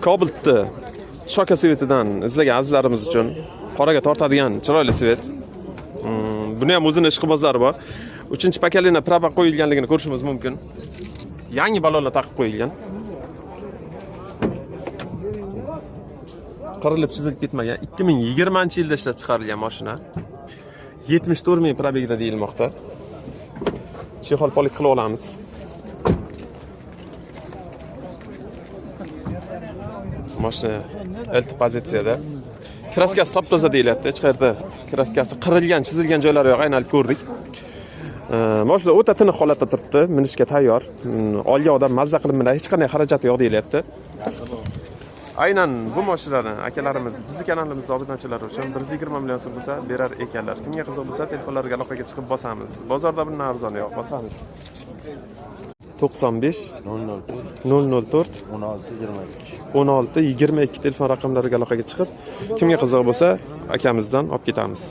Cobaltni choka цвет idan izlagan azizlarimiz uchun qoraga tortadigan chiroyli цвет. Buni ham o'zini ishqibozlari bor. Uchinchi поколение права qo'yilganligini ko'rishimiz mumkin. Yangi ballonlar taqib qo'yilgan. Qirilib chizilib ketmagan. 2020-yilda ishlab chiqarilgan mashina. 74 ming пробег da deyilmoqda. Чехол polik qilib olamiz. Mashina LT pozitsiyada. Kraskasi top-toza deyilyapti. Hech qayerda kraskasi qirilgan, chizilgan joylari yo'q, aylanib ko'rdik. Mashina o'ta tiniq holatda turibdi, minishga tayyor. Olgan odam mazza qilib minadi, hech qanday xarajati yo'q deyilyapti. Aynan bu mashinalarni akalarimiz bizni kanalimiz obunachilari uchun 120 million so'm bo'lsa berar ekanlar. Kimga qiziq bo'lsa telefonlarga aloqaga chiqib bosamiz. Bozorda bundan arzoni yo'q, bosamiz. 95 004 004 16 22. 16 22 telefon raqamlariga aloqaga chiqib, kimga qiziq bo'lsa akamizdan olib ketamiz.